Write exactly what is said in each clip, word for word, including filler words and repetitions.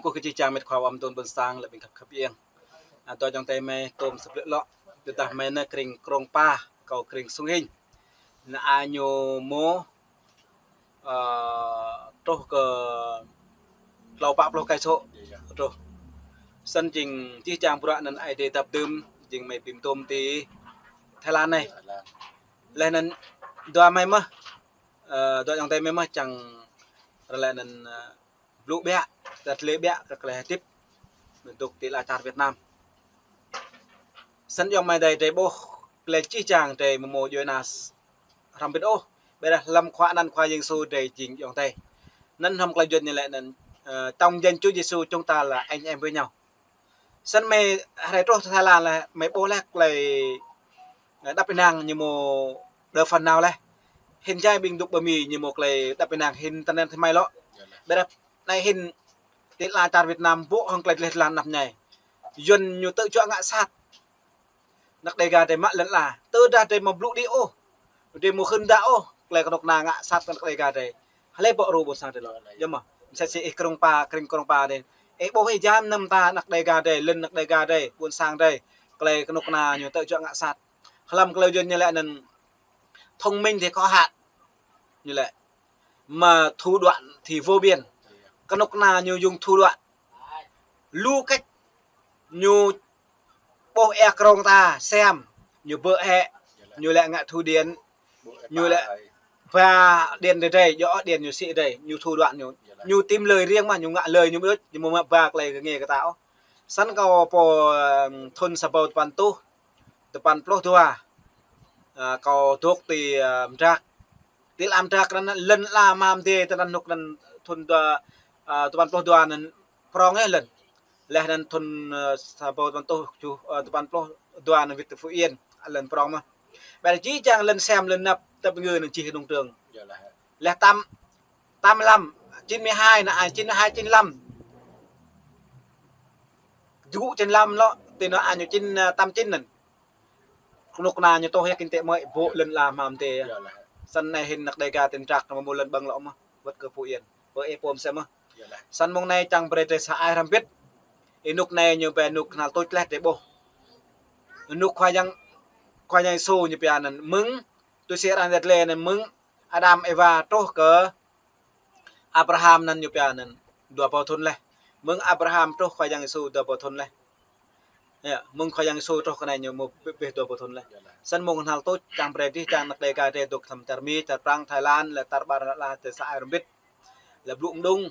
Kơkuh kơ jih jang met khua ƀăm tŭn ƀôn sang lĕ ƀing khăp khăp ieng. Adơi ayŏng adơi mơi tôm sơplih lŏ. Tơdah mơi nao kring Krông Pa, kâo kring Sông Hinh. Nao ai ñu mơ̆, ơ, truh kơ klâo pă pluh cây số. Truh. Snăn jing jih jang bruă anăn ai dê dăp dŭm, jing mơi bi tôm ti Thái Lan anai. Leh anăn dua mơi mơh, ơ, dua ayŏng adơi mơi mơh čang ră lĕ anăn, ơ, blŭ ƀiă, tơlơi ƀiă kơ klei hơdip, ƀing dôk ti ala čar Việt Nam. Snăn ayŏng amai adơi drei ƀuh klei jih jang drei mơ̆ mơ̆ djuê ana hrăm mbĭt ôh. Ƀiădah hlăm khua anăn Khua Yang Yêsu drei jing ayŏng adơi. Anăn hlăm klei Yuăn ñu laĭ anăn, ơ, trong danh Chúa Giêsu chúng ta là anh em với nhau. Snăn mơi hrơi truh Thái Lan lĕ mơi ƀuh leh klei, ơ, êđăp ênang ñu mơ̆ đa phần nào leh. Hĭn jai ƀing dôk ƀơi Mi ñu mơ̆ klei êđăp ênang hĭn tơnăn tơmai lŏ. Ƀiădah anai hĭn ti ala čar Việt Nam ƀuh hŏng klei dleh dlan anăp anai. Yuăn ñu tơjuă ngă sat anăk Đêga drei mă lăn ala. Tơdah drei mơ̆ blŭ đĭ ôh, drei mơ̆ khưn đă ôh, klei kơnuk kơna ngă sat kơ anăk Đêga drei. Hlei ƀô̆ ru ƀôn sang drei lŏ. Yơh mơ̆. Msĕ si ih Krông Pa, kring Krông Pa drei. Ih ƀuh ih jam năm ta anăk Đêga drei, lŏn anăk Đêga drei, ƀôn sang drei. Klei kơnuk kơna ñu tơjuă ngă sat. Hlăm klei Yuăn ñu laĭ anăn thông minh thì có hạn. Ñu laĭ. Mà thủ đoạn thì vô biên. Kơnuk kơna ñu dùng thủ đoạn. Lu cách ñu ƀuh êa krông ta, sem, ñu bơ̆ hĕ, ñu lĕ ngă thu điện, ñu lĕ ba điện drei drei, djŏ điện ñu sĭ drei, ñu thủ đoạn ñu. Ñu tìm lời riêng mơ̆, ñu ngă lời ñu ƀu đôč, ñu mơ̆ mă ba klei kơ nge kơ ta ôh. Snăn kâo pô, ơ, thŭn sa êbâo tơpăn êtuh, tơpăn pluh dua, ơ, kâo dôk ti, ơ, Mdrak. Ti ala Mdrak anăn lŏn ala mă mdê tơnăn nuk anăn thŭn dua, ơ, tơpăn pluh dua anăn prŏng yơh lŏn. Leh anăn thŭn, ơ, sa êbâo tơpăn êtuh kjuh, ơ, tơpăn pluh dua anăn wĭt tơ Phú Yên, lŏn prŏng mơh. Ƀiădah jih jang lŏn sem lŏn anăp tơpă ngư anăn jih nông trường. Leh tám, tám lăm, chín mươi hai anăn, chín mươi hai, chín lăm. Djŏ chín lăm lŏ, ti anăn ñu chín, ơ, tám chín anăn. Kơnuk kơna ñu tŏh yơh kinh tế mơi ƀô̆ lŏn ala mă mdê. Snăn anai hĭn anăk Đêga ti Mdrak anăn mơ̆ lŏn ƀơ̆ng lŏ mơh, wơ̆t kơ Phú Yên. Ƀơi ih pô msĕ mơh. Snăn mông anai čang brei drei sa ai hrăm mbĭt. Ênuk anai ñu ƀai ênuk knhal tuč leh drei ƀuh. Ênuk Khua Yang, Khua Yang Yêsu ñu pia anăn mơ̆ng, tui si arăng dăt lĕ anăn mơ̆ng Ađam Êwa truh kơ Abraham anăn ñu pia anăn dua êbâo thŭn leh. Mơ̆ng Abraham truh Khua Yang Yêsu dua êbâo thŭn leh. Yơh, mơ̆ng Khua Yang Yêsu truh kơ anai ñu mơ̆ pih, pih dua êbâo thŭn leh. Snăn mông knhal tuč čang brei jih jang anăk Đêga drei dôk hlăm čar Mi, čar Prăng, Thái Lan, lĕ tar ƀar lŏ tơ sa ai hrăm mbĭt. Lĕ blŭ mđung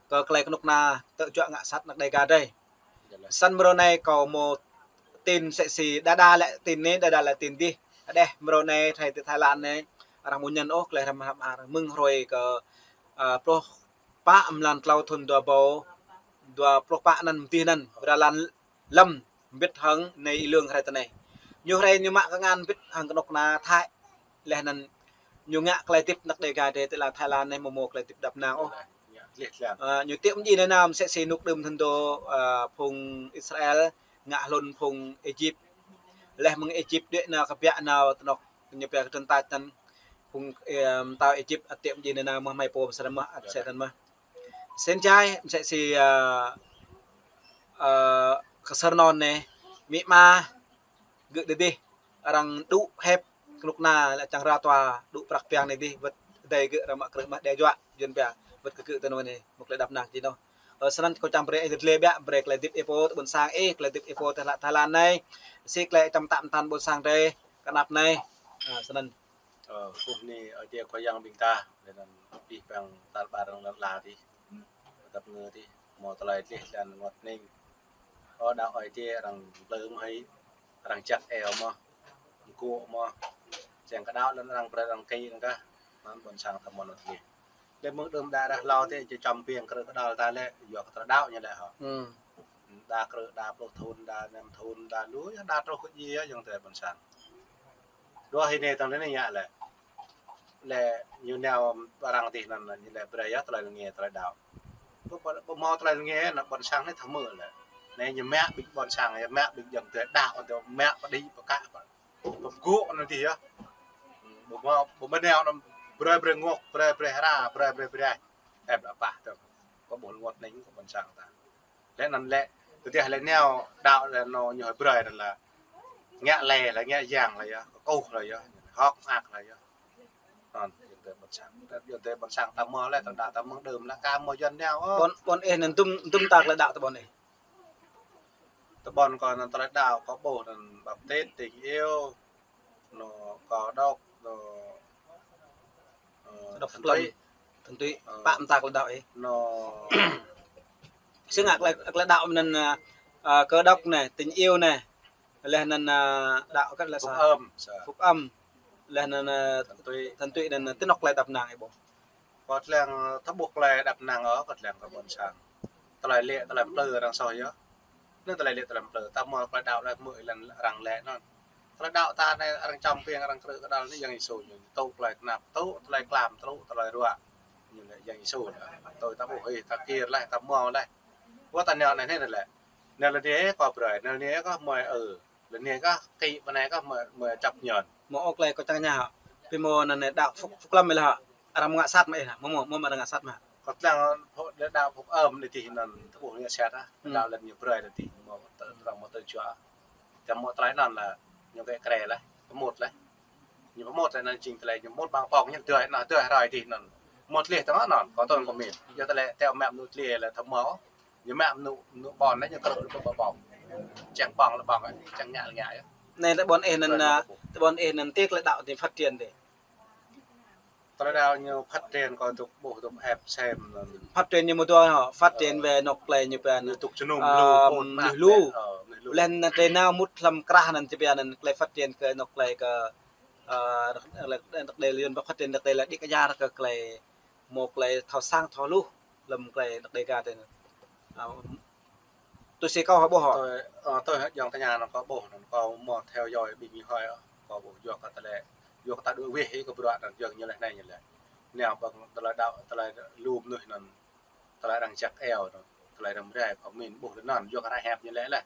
kơ klei kơnuk kơna tơjuă ngă sat anăk Đêga drei. Snăn mrô anai kâo mơ̆ tin msĕ si đa đa lĕ tin anei, đa đa lĕ tin dih. Adeh mrô anai hrơi ti Thái Lan anai, arăng ƀu ñăn ôh klei hrăm hrăm ar. Mơ̆ng hrơi kơ, ơ, pluh pă mlan klâo thŭn dua êbâo, dua pluh pă anăn mdih anăn, ƀiădah lăn lăm mbĭt hŏng anei êlư̆ng hrơi tơnai. Ñu hrơi ñu mă kơngan mbĭt hŏng kơnuk kơna Thái. Leh anăn ñu ngă klei hơdip anăk Đêga drei ti ala Thái Lan anai mơ̆ mơ̆ klei hơdip đăp ênang ôh. Ơ, ñu tiŏ mdjiê nanao msĕ si ênuk đưm thŭn dô, ơ, phung Israel ngă hlŭn phung Êjip. Leh mơ̆ng Êjip đuĕ nao kơ biă nao tơnŏk ñu pia kơ trăn tač anăn. Phung, ơ, mtao Êjip ăt tiŏ mdjiê nanao mơh, mơi pô msĕ anăn mơh, ăt msĕ anăn mơh. Snăn jai msĕ si, ơ, ơ, kơ Sơrnôn anei, amĭ ama gơ̆ dih dih, arăng đŭ hĕp kơnuk kơna lĕ čang ra tua đŭ prăk piăng anei dih, wơ̆t adơi gơ̆ arăng mă krư̆ mă đe dọa, Yuăn pia, wơ̆t kơ gơ̆ tơ anŭn anei, mơ̆ klei đăp ênang či anŭn. Ơ, snăn kâo čang brei ih dleh biă, brei klei hơdip ih pô tơ ƀôn sang ih, klei hơdip ih pô tơ Thái Lan anai, si klei čăm tăm tăn ƀôn sang drei, kơ anăp anai. Ơ, snăn. Ơ, kơkuh anei Ơi Adai Khua Yang ƀing ta, leh anăn abih bang tal ƀar arăng lăn ala dih. Tăp ngơ dih, mâo tơlơi dleh dlan rơngot hning. Ơ, đaŏ Ơi Adai arăng blơ̆ng hơi, arăng čăt eo mơh, mgô̆ mơh. Čang kơ đaŏ lăn arăng brei arăng kơ arăng kah, anăn ƀôn sang ta mâo anăn dleh. Leh mơ̆ng đưm đă rah hlâo dih, či čăm piăng krư̆ kơđăl ta lĕ, yua kơ tơlơi đaŏ ñu lĕ hŏ. Đa krư̆, đa pluh thŭn, đa năm thŭn, đa lu, đa truh kơ djai, yơh, ayŏng adơi ƀôn sang. Dua hĭn anei tơ̆ng anei ngă lĕ. Lĕ ñu nao arăng dih anăn, ñu lĕ brei yơh tơlơi lŏn nge tơlơi đaŏ. Ƀu, ƀu, ƀu mâo tơlơi lŏn nge anăn ƀôn sang anei thâo mơ̆ lĕ. Anei ñu mă ƀing ƀôn sang, ñu mă ƀing ayŏng adơi đaŏ, anăn mă pơđĭ pơkă, pơgŏ anăn dih yơh. Ƀu mâo, ƀu mâo nao anăn brei brei ngŏk, brei brei hra, brei brei brei. Ĕp đa pah tơ̆ng. Kơ ƀuh rơngot hning kơ ƀôn sang ta. Lĕ anŭn lĕ, tơdah lĕ nao đaŏ lĕ ñu hơbrơi anŭn lĕ ngă lĕ, lĕ ngă yang lĕ yơh, kơkuh lĕ yơh, hơ̆k mơak lĕ yơh. Anŭn, yua tơ ƀôn sang, yua tơ ƀôn sang ta mơ̆ lĕ, ta đaŏ ta mơ̆ng đưm lĕ, ka mơ̆ Yuan nao, ơ. Ƀôn, ƀôn ih anŭn dŭm, dŭm ta tơlơi đaŏ tơ ƀôn ih? Tơ ƀôn kâo anŭn tơlơi đaŏ kâo ƀuh anŭn baptit, tình yêu, anŭn Cơ Đốc, anŭn, ơ, Đốc Thuần Túy. Thuần Túy. Ơ. Pă mơta tơlơi đaŏ ih? Anŭn. Sưng ngă tơlơi, tơlơi đaŏ anŭn, ơ, ơ, Cơ Đốc anai, tình yêu anai. Laih anŭn, ơ, đaŏ kơ tơlơi sa. Phúc âm, sa. Phúc âm. Laih anŭn, ơ, Thuần Túy. Thuần Túy anŭn, ơ, tơ anŏ tơlơi đaŏ năng ih ƀuh? Kâo tơlơi, ơ, ta ƀuh tơlơi đaŏ năng ôh, kâo tơlơi kơ ƀôn sang. Tơlơi lĕ, tơlơi plư arăng soh yơh. Anŭn tơlơi lĕ tơlơi plư, ta mơ̆ tơlơi đaŏ lĕ mơ̆ ih lăng arăng lĕ anŭn. Tơlơi đaŏ ta anai arăng čăm piêng, arăng krư̆ kơđăl anai Yang Yêsu ñu tŭ tơlơi tơnap, tŭ tơlơi tlam, tŭ tơlơi ruă. Ñu lĕ Yang Yêsu anai. Tui ta ƀuh ih, ta kiăng laih, ta mơ̆ laih. Wơ̆t ta nao anai anai lĕ. Anai lĕ anai kâo brơi, anai anai kâo mơ̆ ư. Lĕ anai kâo kĭ, ƀơi anai kâo mơ̆, mơ̆ čăp ñon. Mơ̆ ôh tơlơi kâo čang ñă hă. Pi mơ̆ anŭn anai đaŏ Phúc, Phúc Lâm lĕ hă. Arăng mơ̆ ngă sat mơ̆ ih hă. Mơ̆, mơ̆, mơ̆ arăng ngă sat mơ̆ hă. Kâo tơlơi phŭ-, lĕ đaŏ Phúc Âm anai tih anŭn, ta ƀuh ngă sat ah. Hmm. Đaŏ lĕ ñu brơi anai tih, mơ̆ tơ-, arăng mơ̆ tơjuă. Tơdah mơ̆ tơlơi anŭn lĕ, ñu kĕ krê lĕ, pơmŭt lĕ. Ñu pơmŭt lĕ anŭn jing tơlơi ñu mŭt ƀăng pŏng ñu tơlơi anŭn, tơlơi hrơi tih anŭn. Mŭt lĕ tơma anŭn, kâo tui kâo min. Yua tơlơi tơl mă mơnuih tơlơi lĕ tơma ôh. Ñu mă mơnuih, mơnuih ƀôn anai ñu krư̆ lĕ ƀơ̆ng ƀơ̆ng. Čang ƀơ̆ng lĕ ƀơ̆ng, čang ngă lĕ ngă yơh. Anai tơ ƀôn ih anŭn, tơlơi ơ, anŭn ƀu tơ ƀôn ih anŭn tih tơlơi đaŏ anai phát triển dih. Tơlơi đaŏ ñu phát triển kâo tŭk ƀuh tŭk ĕp sem anŭn. Phát triển ñu mơ̆ tui hă, phát triển, ơ, về anŏ tơlơi ñu pia anŭn. Ñu tŭk jơnum, ơ, lu, ƀôn mơnuih mă lu. Ĕp, ơ, mơnuih lu. Laih anŭn tơlơi nao mŭt hlăm krah anŭn či pia anŭn tơlơi phát triển kơ anŏ tơlơi kơ, ơ, anŏ tơlơi, anŏ tơlơi Yuan ƀă phát triển anŏ tơlơi lĕ đĭ kơ yar kơ tơlơi mơ̆ tơlơi thâo sang thâo hluh. Lơ̆m tơlơi anŏ Đêga tơ anŭn. Ơ, tui si kâo hă ƀuh hă? Tui, ơ, tui hă jơ̆ng tơña anŭn kâo ƀuh, anŭn kâo mơ̆ theo dõi ƀing ñu hơi, ơ, kâo ƀuh yua kơ tơlơi, yua kơ ta đuaĭ wĕh ih kơ bruă anŭn yua ñu lĕ anai ñu lĕ. Anai ƀơ̆ng tơlơi đaŏ, tơlơi lu mơnuih anŭn, tơlơi arăng jak eo anŭn, tơlơi arăng brơi kâo min ƀuh lĕ anŭn, yua kơ arăng hiăp ñu lĕ lĕ.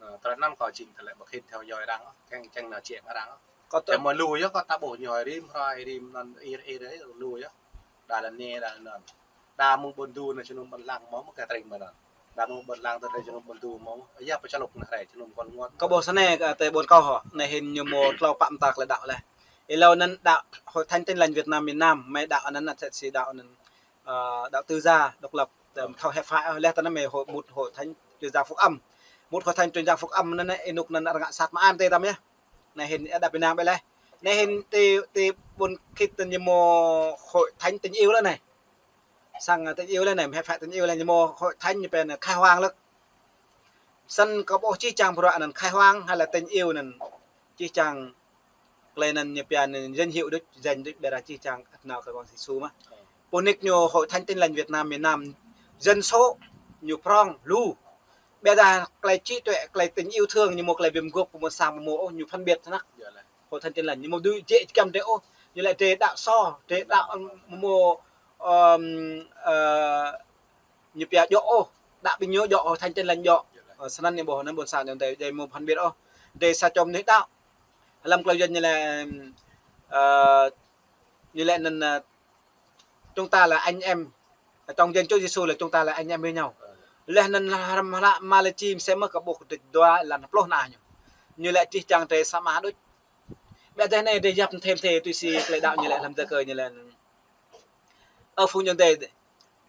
Ơ, tơlơi anŭn kâo jing tơlơi ƀu khĭn theo dõi arăng, kiăng, kiăng nao čem arăng. Kâo tơ- Čem mơ̆ lu yơh, kâo ta ƀuh ñu hơi rĭm, hrơi rĭm anŭn, ir, ir, ir, lu yơh. Đa lĕ anai, đa lĕ anŭn. Đa mơ̆ng ƀôn du anŭn jơnum ƀôn lăng mơ̆, mơ̆ kơ tring mơ̆ anŭn. Đa mơ̆ng ƀôn lăng tơ hrơi jơnum ƀôn du mơ̆, mơ̆. Yua pơčalŭk anŭn hrơi jơnum kâo lơngot. Kâo ƀuh sa anai kơ tơlơi ƀôn kâo hă, anai hĭn ñu mơ̆ tlâo pă mơta tơlơi đaŏ lĕ. Ih lăi anŭn đaŏ Hội Thánh Tin Lành Việt Nam miền Nam, mơ̆ đaŏ anŭn, anŭn sĕ si đaŏ anŭn, ơ, đaŏ Tư Gia, độc lập, tơm thâo hiăp phải, ơ, laih tơ anŭn mơ̆ hội, mŭt Hội Thánh Truyền Giáo Phúc Âm. Mŭt Hội Thánh Truyền Giáo Phúc Âm anŭn, ơ, ih anŭn anŭn arăng ngă sat mơ̆ am tê tăm yơh. Anai hĭn ơ đa Việt Nam ƀơi lĕ. Anai hĭn tơ, tơ ƀôn khĭt tơ ñu mơ̆ Hội Thánh Tình Yêu lĕ anai. Sang Tình Yêu lĕ anai, hiăp phải Tình Yêu lĕ ñu mơ̆ Hội Thánh ñu pia anŭn Khai Hoang lĕ. Săn kâo ƀuh čih čang bruă anŭn Khai Hoang hay là Tình Yêu anŭn čih čang tơlơi anŭn ñu pia anŭn danh hiệu đôč, danh đôč ƀiădah čih čang ăt nao kơ Yang Yêsu mơ̆. Pô nik ñu Hội Thánh Tin Lành Việt Nam miền Nam, dân số ñu prong lu. Ƀiădah tơlơi trí tuệ, tơlơi tình yêu thương ñu mơ̆ tơlơi bi mguôp pơmŭt sang pơmŭt ôh, ñu phân biệt snăk. Hội Thánh Tin Lành ñu mơ̆ dưi jĕ čơkăm drơi ôh, ñu lĕ drơi đaŏ soh, drơi đaŏ mơ̆, ơ, ơ, ñu pia djŏ ôh, đaŏ ƀing ñu djŏ, Hội Thánh Tin Lành djŏ. Ơ, sa anŭn ñu ƀuh anŭn ƀôn sang ñu tơ, drơi mơ̆ phân biệt ôh. Drơi sa čô mơnuih đaŏ. Hlăm tơlơi Yuan ñu lĕ, ơ, ñu lĕ anŭn, ơ, chúng ta là anh em. Trong danh Chúa Giêsu là chúng ta là anh em với nhau. Laih anŭn hlăm hră Malachi mơsĕ mơ̆ kâo ƀuh kơdrêč dua lăn pluh anai ñu. Ñu lĕ čih čang drơi samơ̆ đôč. Ƀiădah anai drơi yap pơthâo pơthâo tui si tơlơi đaŏ ñu lĕ hlăm tơlơi kơ ñu lĕ. Ơ phung ayŏng adơi,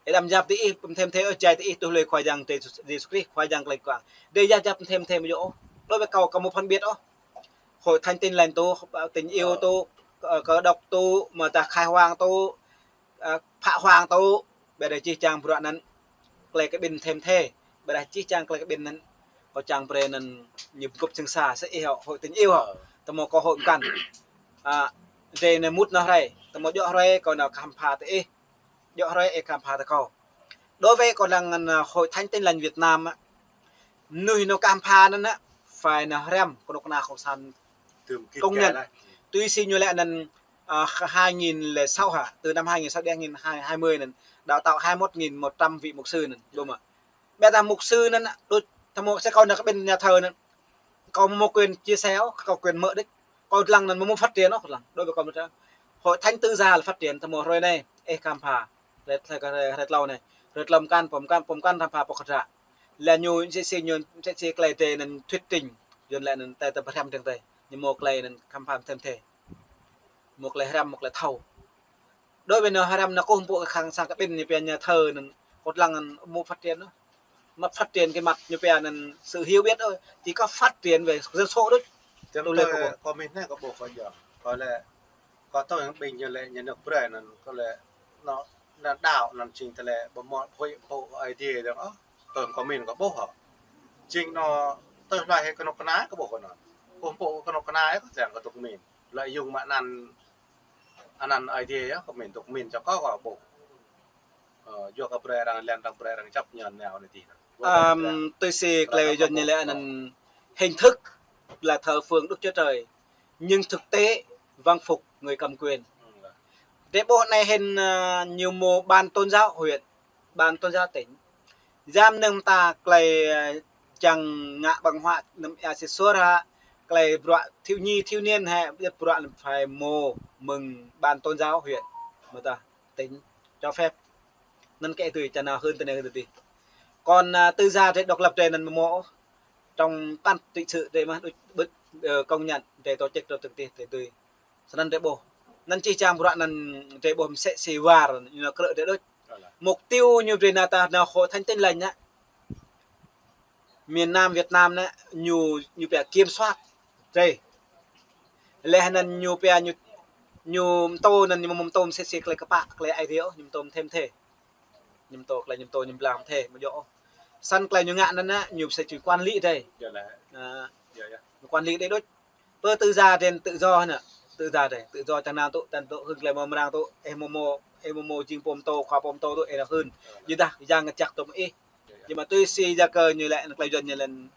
ih đăm yap tơ ih, pơthâo pơthâo ôh, jai tơ ih tuh lui Khua Yang drơi Yêsu Krist, Khua Yang tơlơi kơ. Drơi yap yap pơthâo pơthâo mơ̆ yơh ôh. Đối với kâo, kâo mơ̆ phân biệt ôh. Hội Thánh Tin Lành tơ, Tình Yêu tơ, ơ, Cơ Đốc tơ, mơ̆ ta Khai Hoang tơ, ơ, Phạ Hoang tơ, ƀiădah čih čang bruă anŭn, tơlơi kơ ƀing pơthâo pơthâo, ƀiădah čih čang tơlơi kơ ƀing anŭn, kâo čang brơi anŭn ñu gŏp jơ̆ng sa, sĕ ih hŏ, Hội Tình Yêu hŏ, tơ mơ̆ kâo hội mơkăn. Ơ, drơi anai mŭt nao hrơi, tơ mơ̆ djŏ hrơi, kâo nao khám phá tơ ih, djŏ hrơi ih khám phá tơ kâo. Đối với kâo lăng anŭn, ơ, Hội Thánh Tin Lành Việt Nam á, mơnuih nao khám phá anŭn á, phải nao hrăm, kơnuk kơna cộng sản công nhận. Tui si ñu lĕ anŭn, ơ, hai nghìn lẻ sáu hă, từ năm hai nghìn sáu đến hai nghìn hai mươi anŭn, đào tạo hai mươi mốt nghìn một trăm vị mục sư anŭn, ƀuh mơ̆. Ƀiădah mục sư anŭn á, đôč, tơ mơ̆ sĕ kâo nao kơ ƀing nhà thờ anŭn. Kâo mơ̆ mơ̆ quyền chia sẻ ôh, kâo quyền mở đôč. Kâo lăng anŭn mơ̆ mơ̆ phát triển ôh, kâo lăng. Đối với kâo mơ̆ Hội Thánh Tư Gia là phát triển, tơ mơ̆ hrơi anai, ih khám phá. Hrơi, hrơi, hrơi tlâo anai. Hrơi tlâo mơkăn, pô mơkăn, pô mơkăn khám phá pô kơdră. Laih ñu sĭ sĭ ñu sĭ sĭ tơlơi tê anŭn thuyết trình. Yua anŭn lĕ anŭn tê tơ pơhrăm tơ̆ng tê. Ñu mơ̆ tơlơi anŭn khăm pham thêm thê. Mơ̆ tơlơi hrăm, mơ̆ tơlơi thâo. Đối với ñu hrăm ñu kơkuh pơpŭ kơ khăng sang kơ ƀing ñu pia nhà thờ anŭn, kơt lăng anŭn mơ̆ phát triển anŭn. Mà phát triển cái mặt ñu pia anŭn sự hiểu biết thôi. Chỉ có phát triển về dân số thôi. Tơl tui lĕ kơ ƀuh. Kâo mĭn anai kâo ƀuh kâo yơh. Kâo lĕ, kâo tui ƀing ñu lĕ ñu nao brơi anŭn, kâo lĕ, anŭn, anŭn đaŏ anŭn jing tơlơi ƀu mơ̆ huĭ pơpŭ Aê Diê dơ̆ng ôh. Tui kâo mĭn kâo ƀuh hŏ. Jing anŭn tui hluai hĭ kơnuk kơna kâo ƀuh kơ anŭn. Kơkuh pơpŭ kơnuk kơna kâo kiăng kơ tŭ mĭn. Lĕ yua mơ̆ anŭn, anŭn Aê Diê yơh, kâo mĭn tŭ mĭn čơ kâo kâo ƀuh. Ơ, yua kơ brơi arăng lĕ, arăng brơi arăng čăp ñu nao anai tih. Ăm, tui sĭ tơlơi Yuan ñu lĕ anŭn hình thức là thờ phượng Đức Chúa Trời, nhưng thực tế vâng phục người cầm quyền. Hm, lah. Tơlơi ƀuh anai hĭn, ơ, ñu mơ̆ ban tôn giáo huyện, ban tôn giáo tỉnh. Jăm anŭn ta tơlơi, ơ, čang ngă ƀơ̆ng huă anŭn ia sĭ suôr hă, tơlơi bruă thiếu nhi, thiếu niên hă, bruă anŭn phải mơ̆ mơ̆ng ban tôn giáo huyện. Mơ̆ ta tỉnh cho phép. Anŭn kơ tui čang nao hưn tơ anai hưn tơ adih. Còn, à, tư gia drei độc lập drei anŭn mơ̆ mơ̆ trong căn tự sự drei mơ̆ đuč ƀu, ơ, công nhận drei tổ chức drei tơ̆ng tih drei tui. Snăn drei ƀuh. Anŭn čih čang bruă anŭn drei ƀuh mơsĕ si war ñu nao krư̆ drei đuč. Mục tiêu ñu brơi nao ta nao hội thánh Tin Lành á. Miền Nam Việt Nam anai ñu, ñu pia kiểm soát drei. Laih anŭn ñu pia ñu, ñu pơtô anŭn ñu mơ̆ pơtô mơsĕ si tơlơi kơpă, tơlơi Aê Diê ôh, ñu pơtô mơ̆ thê mơ̆ thê. Ñu pơtô tơlơi ñu pơtô ñu blang mơ̆ thê, mơ̆ djơ̆ ôh. Snăn tơlơi ñu ngă anŭn anai, ñu mơsĕ si quản lý drei. Yơh lah. Ơ. Yơh, yơh. Ñu quản lý drei đuč. Pơ tư gia drei tự do anŭn, tự do drei, tự do čang nao tŭ, čang tŭ hưn tơlơi mơmrang tŭ, ih mơ̆ mơ̆, ih mơ̆ mơ̆ jing pô pơtô, khua pô pơtô tŭ, ih nao hưn. Yơh dah, yang ngă jak tŭ mơ̆ ih. Yơh, yơh. Ñu mă tui si Gia Cơ ñu lĕ, tơlơi Yuan ñu lĕ.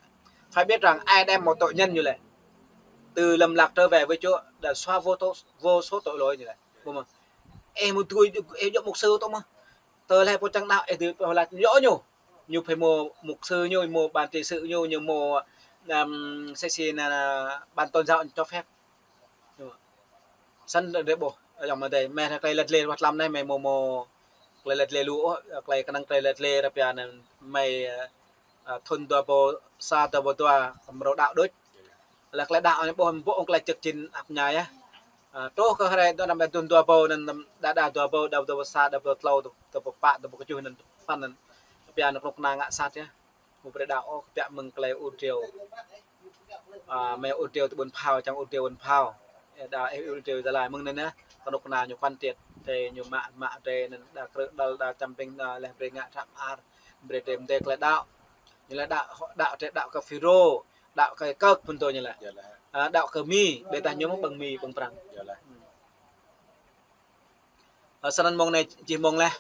Phải biết rằng ai đem một tội nhân ñu lĕ. Từ lầm lạc trở về với Chúa đã xóa vô tô-, vô số tội lỗi ñu lĕ. Ƀuh mơ̆. Ih mơ̆ tui, ih djơ̆ mục sư tŭ mơ̆. Tơlơi pô čang đaŏ, ih tui pô laĭ djơ̆ ñu. Ñu phải mơ̆ mục sư ñu, mơ̆ ban trị sự ñu, ñu mơ̆, ăm, sĭ sĭ anŭn, ban tôn giáo cho phép. Snăn drei ƀuh, ayŏng amai adơi, mơ̆ tơlơi lăt lĕ wăt lăm anai, mơ̆ mơ̆ mơ̆ tơlơi lăt lĕ lu ôh, tơlơi kơnang tơlơi lăt lĕ ră pia anŭn, mơ̆, ơ, thŭn dua ƀâo sa dua ƀâo dua, mrô đaŏ đuč. Lĕ tơlơi đaŏ anai ƀuh ƀô̆ ƀơ̆ng tơlơi čơk čin ăp ñai yơh. Ơ, truh kơ hrơi dua năm thŭn dua ƀâo anŭn, đa đa dua ƀâo, dua ƀâo sa, dua ƀâo klâo, dua ƀâo pă, dua ƀâo kơjuh anŭn, păn anŭn. Pia anŭn kơnuk kơna ngă sat yơh. Ƀu brơi đaŏ ôh, kơ pia mơ̆ng tơlơi ur triu. Ơ, mơ̆ ur triu tơ ƀuôn Phao, čang ur triu ƀuôn Phao. Ơ, đa ih ur triu Gia Lai mơ̆ng anŭn yơh, kơnuk kơna ñu quan triệt, drei ñu mă, mă drei anŭn đa krư̆ đăl, đa čăm ƀing, đa laih brơi ngă hră mơar, brơi drei mơdê tơlơi đaŏ. Ñu lĕ đaŏ, đaŏ drei đaŏ kơ FULRO, đaŏ kơ kơk pơtô ñu lĕ. Yơh lah. Ơ, đaŏ kơ Mi, ƀiădah ñu mơ̆ ƀơ̆ng Mi ƀơ̆ng Prăng. Yơh lah. Ơ, snăn mông anai čih mông laih.